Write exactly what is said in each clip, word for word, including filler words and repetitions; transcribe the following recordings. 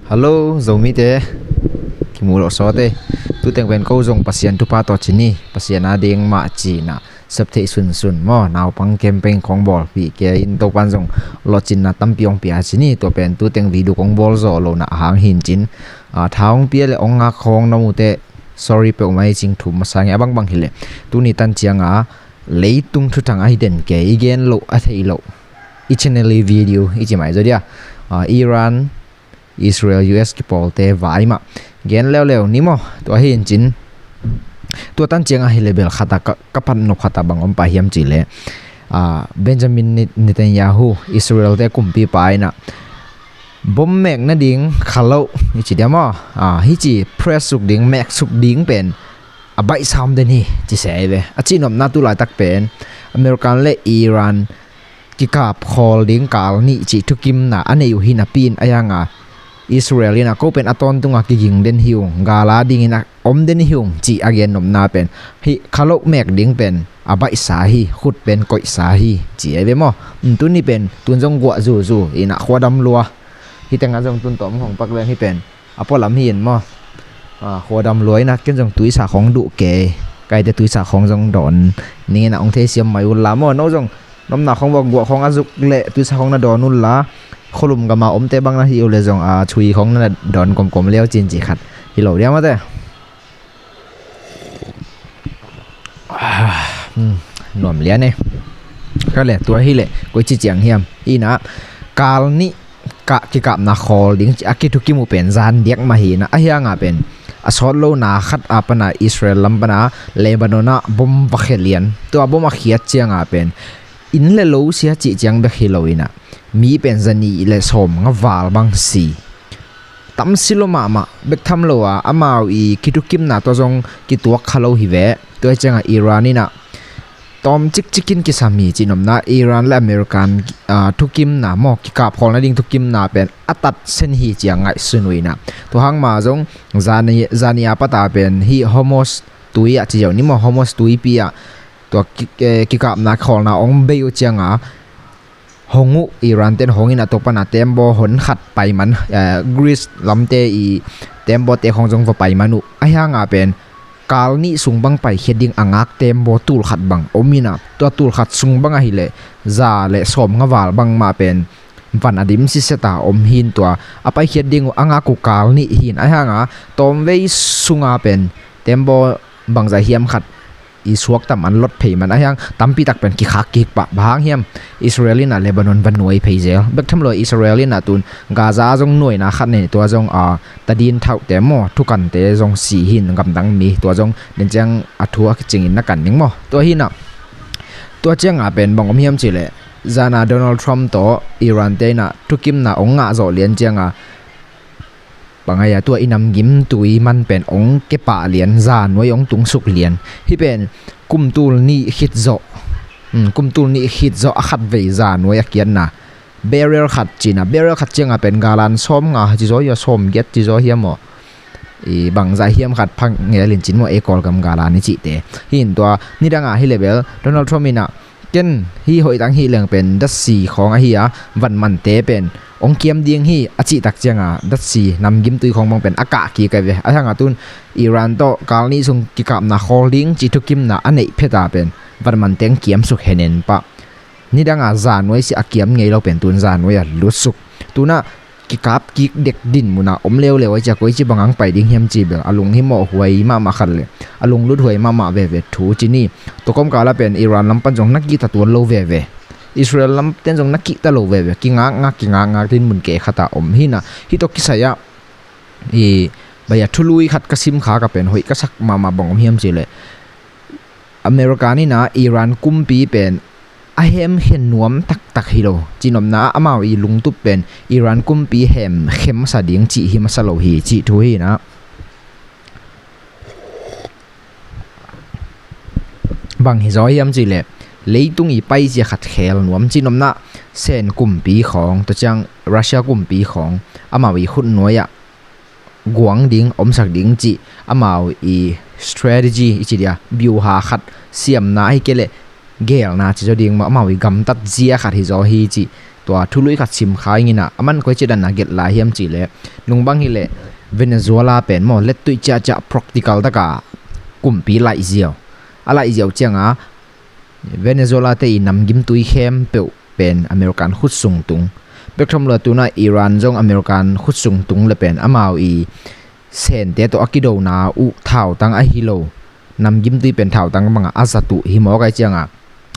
Hello, Zomite. Kimu lo sawte. Tuteng pen ko zong Pasian thupha tawh ci ni. Pasian a ding mah cina. Sep theih sunsun maw. Naupang campaign khong bawl pi. Kei in Topan zong lo cinna tampi ong pia ci ni. Tua pen tuteng video kong bawl zaw lo na ahang hin cin. A, tha ong pia le ong ngak khong na mute. Sorry peuh mai cing thum masa nge a bangbang hi le. Tuni tan cianga leitung thuthang a hi den kei i gen lo a thei lo. I channel i video i ci mai zaw dia. A, Iran Israel U S kipawlte vai mah gen leuleu ni maw. Tua hi in cin tua tan ciang ahi le bel khata ka, ka pan nop khata bang om pa hiam ci le, a, Benjamin Net- Netanyahu Israel te kumpipa inah bom mek nading kha lo hi ci dia maw. A, hi ci press suk ding mek suk ding pen a baihsam den hi ci se ve. A cihnopna tu laitak pen American le Iran kikap khawl ding kal nih cih thukimna a nei uh hi napi in a hianga Israel inah ko pen a tawntunga kiging den hi ung, gala dingin a om den hi ung cih a gennopna pen hih kha loh mek ding pen a baihsa hi, khut pen koihsa hi ci ai ve maw. Tuni pen tun zong guah zuzu inah khuadam lua. Hih tengah zong tun tawm hong pak leng hih pen a pualam hi in maw. A, khuadam lua inah ken zong tuisa khong duh kei. Kaite tuisa khong zong dawn ning inah ong thei siam mai uh la maw. No zong nopna khong vok guah khong a zuk leh tuisa khong na dawn uh la. Khualum gama omte bang na hi uh le zong a chui khong na dawn komkom leu cin ci khat hi lo dia mate. Hmm, nuam lian e. Ka le tua hi le koi ci ciang hiam inah kal nih ka kikapna khawl ding ci a kithukim uh pen zan diak mah hi inah a hianga pen a sawt lona khat a pana Israel lam pana Lebanon ah bom va khia lian. Tua bom a khiat cianga pen inn le lo sia cih ciang bek hi lo inah mi pen zani le sawm nga val bang si. Tam si lo mahmah bek tham lo a amau i kithukimna tawh zong kituak kha lo hi ve. Tua hi cianga Iran inah tawm cikcikin kisam hi cihnopna Iran le American, a, thukimna maw kikap khawl nading thukimna pen a tat sen hi ciang ngaihsun uh inah. Tua hang ma zong zani, zani a pata pen hih Hormuz tui ah ci zau ni maw, Hormuz tuipi ah tua ki, eh, kikapna khawlna ong bei uh cianga hong uh Iran ten hong inah tua pana tembaw hon khat pai man, eh, Greece lamte i tembaw te khong zong va pai man uh. A hianga pen kal nih sung bang paikhiat ding a ngak tembaw tul khat bang om inah tua tul khat sung bang ahi le za le sawm nga val bang mah pen van a dim siseta om hin tua a paikhiat ding uh a ngak uh kal nih hin a hianga tawmvei sunga pen tembaw bangzah hiam khat i suaktam an lot phei man a hiang tampi tak pen kikhak kik pah. Bang hang hiam Israel inah Lebanon va nuai phei zel bek tham lo. Israel inah tun Gaza zong nuaina khat nei tua zong a tadin thauhte maw thukante zong si hin gamdang mi tua zong den ciang a thu a kicingin na kan ning maw. Tua hinah tua cianga pen bang om hiam ci le zana Donald Trump tawh Iran te inah thukimna ong ngah zawh lian cianga bang ai a tua i namgim tui man pen ong kepah lian, za nuai ong tungsuk lian. Hih pen kum tul nih khit zawh, hmm, kum tul nih khit zawh a khatvei za nuai a kiatna. Barrel khat cina, barrel khat cianga pen galan sawm nga ci zaw hia, sawm giat ci zaw hia maw. I bangzah hiam khat phang ngelin cin maw, ei Kawlgam galan i cihte. Hi in tua nidanga hi le bel Donald Trump inah ken hih hoih tang hih leng pen datsi khawng ahi a, vanmante pen ong kiam ding hi a cihtak cianga datsi namgim tui khawng bang pen a kah kik ai ve. A hianga tun Iran tawh kal nih sung kikapna khawl ding cih thukimna a neih pheta pen vanmante ong kiamsuk henen pah. Nidanga za nuai si a kiam ngei lo pen tun za nuai a lutsuk. Tunah kikap kik dek din munah om leuleu ai cia koici bangang pai ding hiam ci bel a lung hi mawh huai mahmah khat le a lung lut huai mahmah veve thu ci ni. Tua kawmkala pen Iran lam pan zong na kihta tuan lo veve, Israel lam ten zong na kihta lo veve, kingakngak kingakngak din mun ke khata om hinah. Hih tawh kisai ah i bai a thului khat ka sim kha ka pen hoih ka sak mahmah bang om hiam ci le American inah Iran kumpi pen a hemkhen nuam taktak hi lo. Cihnopna ah amau i lungtup pen Iran kumpi hemkhem masa ding cih hi masa lo hi cih thu hinah. Bang hi zaw hiam ci le leitung i paizia khat khel nuam cihnopna Sen kumpi khawng tua ciang Russia kumpi khawng amau i khut nuai ah guang ding, omsak ding cih amau i strategy i ci dia, biuha khat siamna ahi kei le geelna ci zaw ding maw, amau i gamtat zia khat hi zaw hi cih tua thului khat sim kha ing inah, aman koici dan a gelh lai hiam cih leh, nung bang hileh Venezuela pen maw, lettuih ciahciah practical taka kumpi laih ziau, a laih ziau cianga Venezuela te i namgimtui khempeuh pen American khut sung tung. Bek tham lo a, tuna Iran zong American khut sung tung le pen amau i Sente tawh a kidona uh thautang ahi lo, namgimtui pen thautang bangah a zat uh hi mawk ai cianga,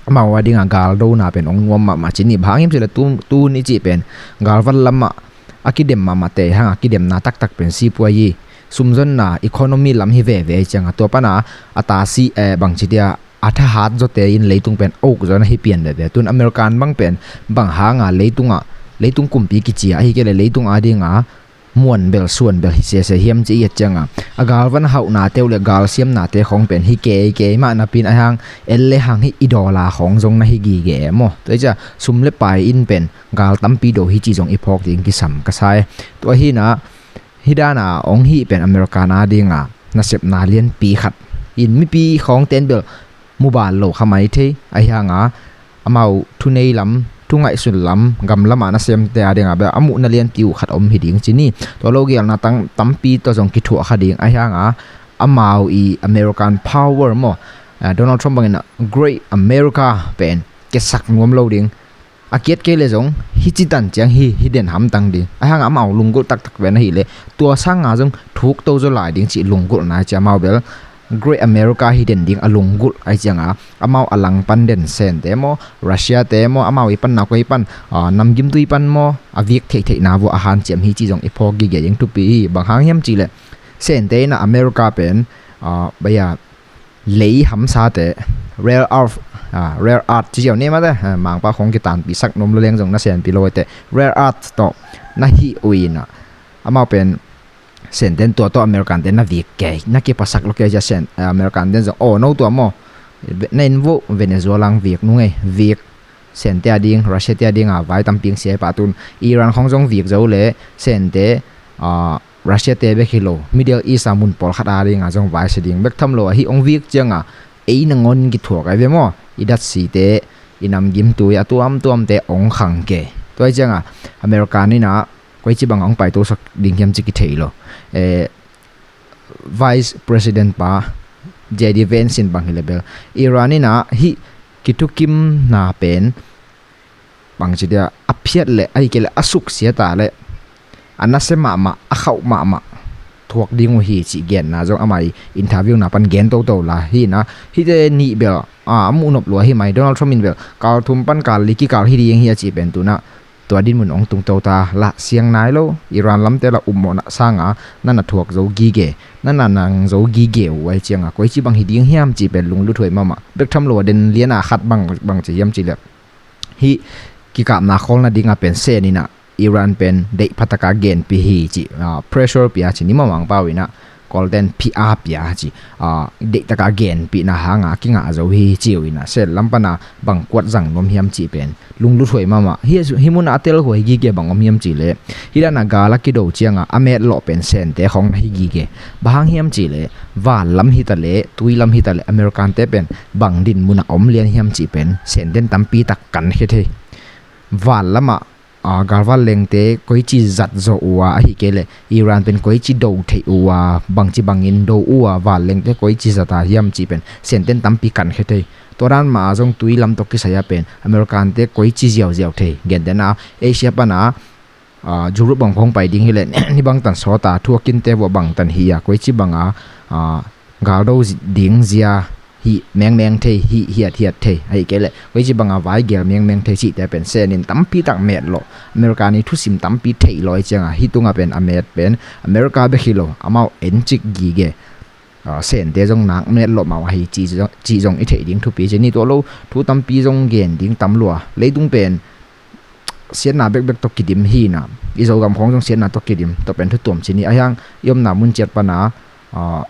amau a dinga galdona pen ong nuam mahmah ci ni. Bang hang hiam cih leh tu, tu ni cih pen galvan lamah a kidem mahmah te hanga kidemna taktak pen sipuai hi. Sumzonna economy lam hi veve ai cianga, tua pana a tasi, eh, bang ci dia, a thahat zawte in leitung pen a uk zaw na hi pian veve. Tun American bang pen bang hanga leitungah, leitung kumpi kici a, ahi kei leh leitung a dinga muan bel suan bel hi sese hiam ci i et cianga, a galvan hauhnate uh le galsiamnate khawng pen hi keikei mah napi in, a hang el le hang hi i dollar khawng zong na hi gige maw. Tua hi cia sum le pai in pen gal tampi do hi ci zong i phawk ding kisam ka sa e. Tua hi inah, hi dana ong hih pen American a dinga nasepna lianpi khat in, mipi khawngte in bel mubal lo kha mai thei, ahi hanga amau thunei lam, thungaihsun lam, gam lama nasemte a dinga bel a muhna lianpi uh khat om hi ding ci ni. Tua lo gelna tang tampi tawh zong kithuah kha ding, ahi hanga amau i American power maw, eh, Donald Trump bangin a Great America pen kesak nuam lo ding. A kiat kei le zong hi citan ciang hi, hi den hamtang ding, ahi hanga amau lunggulh taktak pen ahileh tua sanga zong thuk to zaw lai ding cih lunggulhna ai cia, amau bel Great America hi den ding a lunggulh ai cianga, amau a langpan den Sente maw, Russia te maw, amau i panna koi pan, ah, namgimtui pan maw, a vik theihtheihna vua a hanciam hi ci zong i phawk gige ding thupi hi. Bang hang hiam cih leh Sente inah America pen, ah, baya, lei hamsate, rare earth, ah, rare earth ci ziau ni mate, ah, Mangpau khawng kitanpih sak nuam lo leng zong na senpi lo te, rare earth tawh na hih uh inah, amau pen Senten tua tawh American te na vik kei, na kipasak lo kei cia Sen, eh, American ten zong, aw, no tua maw, na in vo, Venezuela ang vik nung ei, vik Sente a ding, Russia te a dinga vai tampi ang sia i pah tun, Iran khawng zong vik zo le Sente, ah, Russia te bek hi lo, Middle East a mun pawlkhat a dinga zong vai sia ding. Bek tham lo a hih ong vik cianga ei nangawn kithuak ai ve maw, i datsite, i namgimtui a tuamtuamte ong khang kei. Tua hi cianga American inah koici banga ong paitosak ding hiam ci kithei lo. Eh, Vice President pa J D Vance in bang hileh bel, Iran inah hih kithukimna pen bang ci dia, a phiat leh ahi kei leh a suksiat a leh a nasia mahmah, a khauh mahmah thuak ding uh hi cih genna zong amah i interview na pan gen toto la hi inah, hihte nih bel, ah, a muhnop lua hi mai. Donald Trump in bel kal thum pan kal li kikal hi ding hi a cih pen tunah tua dinmun ong tungto ta, la siang nai lo, Iran lamte la upmawhna sanga na na thuak zo gige, na na nang zo gige uh ai cianga koici bang hi ding hiam cih pen lunglut huai mahmah. Bek tham lo a den liana khat bang, bang ci hiam cih leh, hih kikapna khawl nadinga pen Sen inah Iran pen deih phataka genpih hi ci, ah, pressure pia ci ni maw, Mangpau inah Kawlten P R pia ci, ah, deihtaka genpihna hanga kingah zo hi ci uh inah, Sen lam pana bang kuat zang nuam hiam cih pen lunglut huai mahmah. Hih, hih munah a tel huai gige bang om hiam cih leh, hih dana gal a kido cianga a metlawh pen Sente khawng na hi gige. Bang hang hiam cih leh, van lam hita leh, tui lam hita leh, American te pen bang din munah om lian hiam cih pen Senten tampi tak kankhia thei. Van lamah, ah, galvan lengte koici zat zawh uh a, ahi kei leh Iran pen koici do theih uh a, bangci bangin do uh a, van lengte koici zat a hiam cih pen Senten tampi kankhia thei. Tua dan mah a zong tui lam tawh kisai a pen American te koici ziauziau thei. Gentehna Asia pana, ah, Europe bang khawng pai ding hileh, hih bangtan sawta, thuakinte vua bangtan hi a, koici banga, ah, galdo zi-, ding zia hih mengmeng thei, hih hiathiat thei, ahi kei leh koici banga vai gel mengmeng thei cihte pen Sen in tampi tak metlawh, American i thusim tampi theih lawi cianga, hih tunga pen a met pen America bek hi lo, amau encik gige, ah, Sente zong nak metlawh mah uh ahi cih zong, cih zong i theih ding thupi ci ni. Tua lo thu tampi zong gen ding tam lua. Leitung pen siatna bekbek tawh kidim hi inah, i Zogam khawng zong siatna tawh kidim, tua pen thu tuam ci ni. Ahi hang i omna mun ciat pana, ah,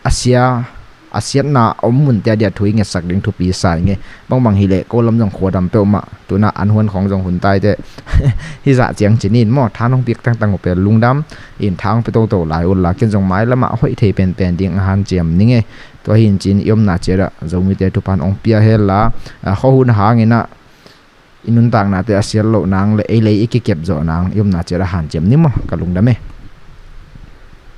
a sia, a siatna om munte a dia thu i ngetsak ding thupi sa ing e. Bangbang hileh ko lam zong khuadam peuhmah, tunah an huan khawng zong hun taite. Hih zah ciang ci ni in maw, tha nong piak tangtang uh pen lungdam in, tha hong pia toto lai unla, ken zong mailamah hoih thei penpen ding a hanciam ning e. Tua hi in cin i omna ciatah Zomite thupha ong pia henla, ah, khuahun hanginah i nuntaknate a siat loh nang le ei le ei i kikep zawh nang i omna ciat a hanciam ni maw, ka lungdam e.